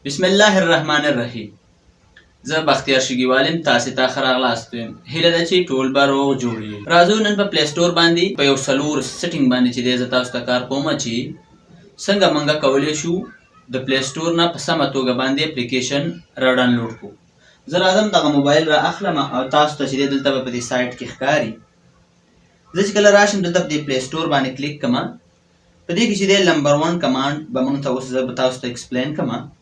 بسم الله الرحمن الرحیم. زه بختیار شګیوال یم، تاسې ته ښه راغلاست یم. هیله ده چې ټول به روغ جوړ یئ. راځو نن په پلی سټور باندې په یو څلور سیټینګ باندې چې دی زه تاسو ته کار کوم چې څنګه موږ کولی شو د پلی سټور نه په سمه توګه باندې اپلیکیشن را ډاونلوډ کړو. زه راځم دغه موبایل را اخلم او تاسو ته چې دی دلته به په دې سایټ کې ښکاري. زه چې کله راشم دلته په دې پلی سټور باندې کلیک کړم، په دې کې چې دی لمبر 1 کمانډ به موږ ته اوس زه به تاسو ته ایکسپلین کړم.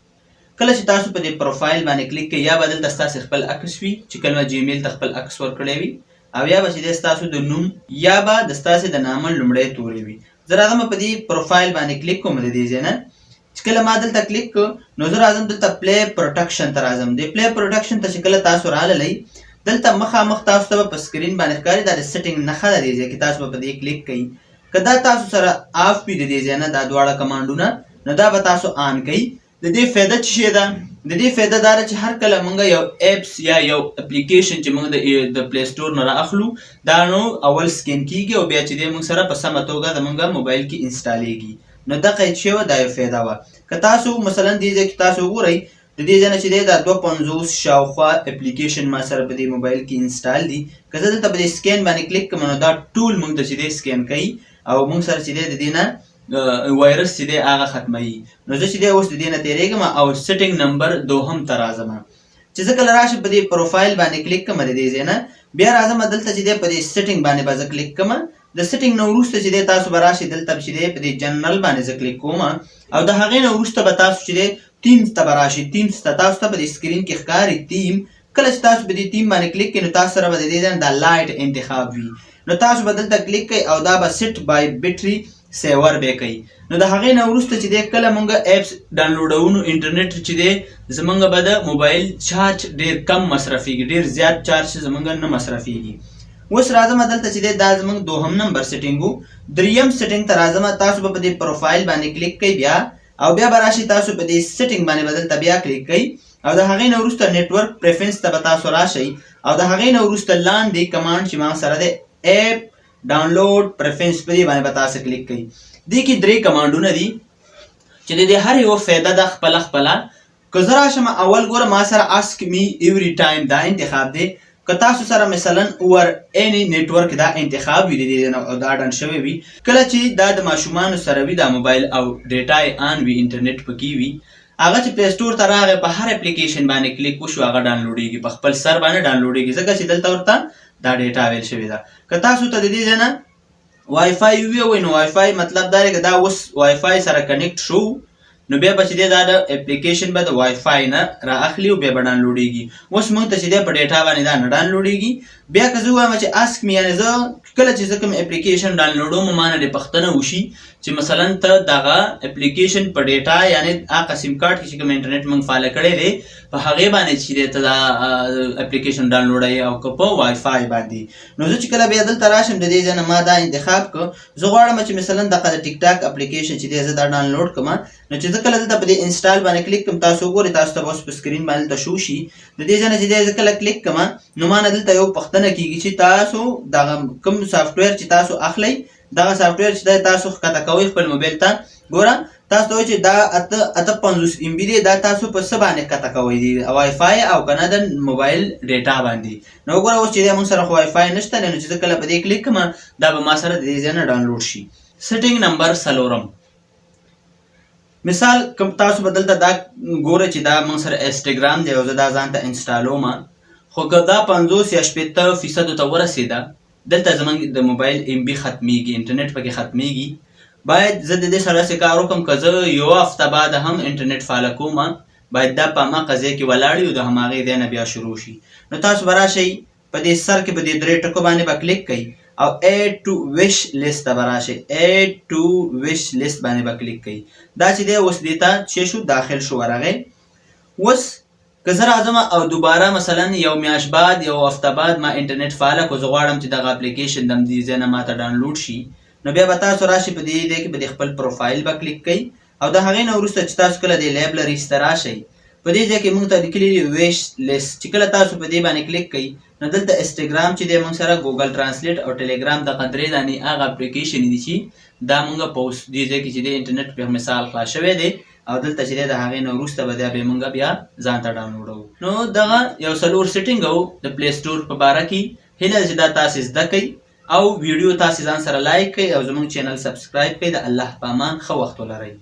کله چې تاسو په دې پروفایل باندې کلیک کوئ، یا به دلته ستاسې خپل عکس وي چې کله جیمیل ته خپل عکس ورکړی وي، او یا به چې دی ستاسو د نوم یا به د ستاسې د نامه لومړی توری وي. زه راځم په دې پروفایل باندې کلیک کوم. د دې ځای نه چې کله ما دلته کلیک کړ، نو زه راځم دلته پلی پروټکشن ته راځم. د پلی پروټکشن ته چې کله تاسو راللئ، دلته مخامخ تاسو ته به په سکرین باندې ښکاري دا د سیټینګ نښه ده. دې ځای کې تاسو به په دې کلیک کوئ. که دا تاسو سره آف وي د دې ځای نه دا دواړه کمانډونه، نو دا به تاسو آن کوئ. د دې فایده څه شی ده؟ د دې فایده دا ده چې هر کله موږ یو اپس یا یو اپلیکیشن چې موږ د پلی سټور نه را اخلو، دا نو اول سکین کیږي او بیا چې دی موږ سره په سمه توګه زموږ موبایل کې انسټالیږي. نو دغه یې چې وه دا یو فایده وه. که تاسو مثلا دې ځای کې تاسو وګورئ، د دې ځای نه چې دی دا 52 شاوخوا اپلیکیشن ما سره په دې موبایل کې انسټال دي. که زه دلته په دې سکین باندې کلیک کړم، نو دا ټول موږ ته چې دی سکین کوي او موږ سره چې دی د دې نه وایرس چې دی هغه ختموي. نو زه چې دی اوس د دې نه تېرېږم او سیټینګ نمبر دوهم ته راځم. چې زه کله راشم په دې پروفایل باندې کلیک کړم، د دې ځای نه بیا راځم دلته چې دی په دې سیټینګ باندې به زه کلیک کړم. د سیټینګ نه وروسته چې دی تاسو به راشئ دلته چې دی په دې جنرل باندې زه کلیک کوم او د هغې نه وروسته به تاسو چې دی تیمز ته به راشئ. تیمز ته تاسو ته په دې سکرین کې ښکاري تیم. کله چې تاسو په دې تیم باندې کلیک کړئ، نو تاسو سره به د دې ځای نه دا لایټ انتخاب وي. نو تاسو به دلته کلیک کړئ او دا به سیټ بای بیټري سیور به کوي. نو د هغې نه وروسته چې دی کله مونږ اپس ډاونلوډوو، نو انټرنیټ چې دی زمونږ به د موبایل چارج ډیر کم مصرفیږي، ډیر زیات چارج زمونږ نه مصرفیږي. اوس راځم دلته چې دی دا زمونږ دوهم نمبر سیټینګ وو. دریم سیټینګ ته راځم. تاسو به په دې پروفایل باندې کلیک کړئ بیا او بیا به راشئ تاسو په دې سیټینګ باندې به دلته بیا کلیک کړئ او د هغې نه وروسته نیټورک پریفرنس ته به تاسو راشئ او د هغې نه وروسته لاندې کمانډ چې ما سره دی اپ ډاونلوډ پریفرنس، په دې باندې به تاسو کلیک کړئ. دې کې درې کمانډونه دي چې د دې هر یو فایده ده خپله خپله. که زه راشم اول ګوره ما سره اسک می ایوری ټایم دا انتخاب دی. که تاسو سره مثلا اوور اینی نیټورک دا انتخاب وي د دې نه او دا ډن شوی وي، کله چې دا د ماشومانو سره وي دا موبایل او ډیټا یې آن وي، انټرنیټ پکې وي، هغه چې پلی سټور ته راغی په هر اپلیکیشن باندې کلیک وشو هغه ډاونلوډیږي، په خپل سر باندې ډاونلوډیږي، ځکه چې دلته ورته دا ډیټا ویل شوې ده. که تاسو ته د دې ځای نه وای فای وي، نو وای فای مطلب دا دی که دا اوس وای فای سره کنیکټ شو، نو بیا به چې دی دا د اپلیکیشن به د وای فای نه را اخلي او بیا به ډاونلوډیږي. اوس موږ ته چې دی په ډیټا باندې دا نه ډاونلوډیږي. بیا که زه ووایم چې اسک می، یعنې زه کله چې زه کوم اپلیکیشن ډاونلوډوم ما نه دې پوښتنه وشي چې مثلا ته دغه اپلیکیشن په ډیټا یعنې هغه سیم کارت کې چې کوم انټرنیټ موږ فعال کړی دی په هغې باندې چې دی ته دا اپلیکیشن ډاونلوډوې او که په وای فای باندې. نو زه چې کله بیا دلته راشم د دې ځای نه ما دا انتخاب کړ. زه غواړم چې مثلا دغه د ټیک ټاک اپلیکیشن چې دی زه دا ډاونلوډ کړم. نو چې زه کله دلته په دې انسټال باندې کلیک کړم، تاسو وګورئ، تاسو ته به اوس په سکرین باندې دلته شو شي. د دې ځای نه چې دی زه کله کلیک کړم، نو ما نه دلته یو پوښتنه کیږي چې تاسو دغه کوم سافټویر چې تاسو اخلئ، دغه سافټویر چې دی تاسو ښکته کوئ خپل موبایل ته، ګوره تاسو ته وایي چې دا 58 ایم بي دی، دا تاسو په څه باندې ښکته کوئ، دی وای فای او که نه د موبایل ډیټا باندې؟ نو وګوره اوس چې دی موږ سره خو وای فای نشته دی، نو چې زه کله په دې کلیک کړم دا به ما سره د دې ځای نه ډاونلوډ شي. سیټینګ نمبر څلورم، مثال کوم تاسو به دلته دا ګورئ چې دا موږ سره انسټاګرام دی او زه دا ځان ته انسټالوم، خو که دا 50 یا 60 فیصدو ته ورسېده، دلته زمونږ د موبایل ایم بي ختمیږي، انټرنیټ پکې ختمیږي. باید زه د دې سره داسې کار وکړم که زه یوه هفته بعد هم انټرنیټ فعاله کوم، باید دا په هماغه ځای کې ولاړ وي او د هماغې ځای نه بیا شروع شي. نو تاسو به راشئ په دې سر کې په دې درې ټکو باندې به کلیک کړئ او ایډ ټو ویش لیست ته به راشئ. ایډ ټو ویش لیست باندې به کلیک کړئ. دا چې دی اوس دې ته چې شو داخل شو ورغی. اوس که زه راځم او دوباره مثلا یو میاشت بعد یو هفته بعد ما انټرنیټ فعاله کړو، زه غواړم چې دغه اپلیکیشن د همدې ځای نه ماته ډاونلوډ شي، نو بیا به تاسو راشئ په دې ځای کې به د خپل پروفایل به کلیک کړئ او د هغې نه وروسته چې تاسو کله د لایبرریز ته راشئ، په دې ځای کې موږ ته لیکلي دي ویش لیست. چې کله تاسو په دې باندې کلیک کړئ، نو دلته انسټاګرام چې دی موږ سره، ګوګل ترانسلیټ او ټلیګرام، دغه درې دانې هغه اپلیکیشن دي چې دا موږ په اوس دې ځای کې چې دی انټرنیټ په مثال خلاص شوی دی، او دلته چې دی د هغې نه وروسته به دا بیا مونږ بیا ځان ته ډاونلوډوو. نو دغه یو څلور سیټینګ وو د پلی سټور په باره کې. هیله ده چې دا تاسې زده کړئ او ویډیو تاسې ځان سره لایک کړئ او زمونږ چینل سبسکرایب کړئ. د الله په امان، ښه وخت ولرئ.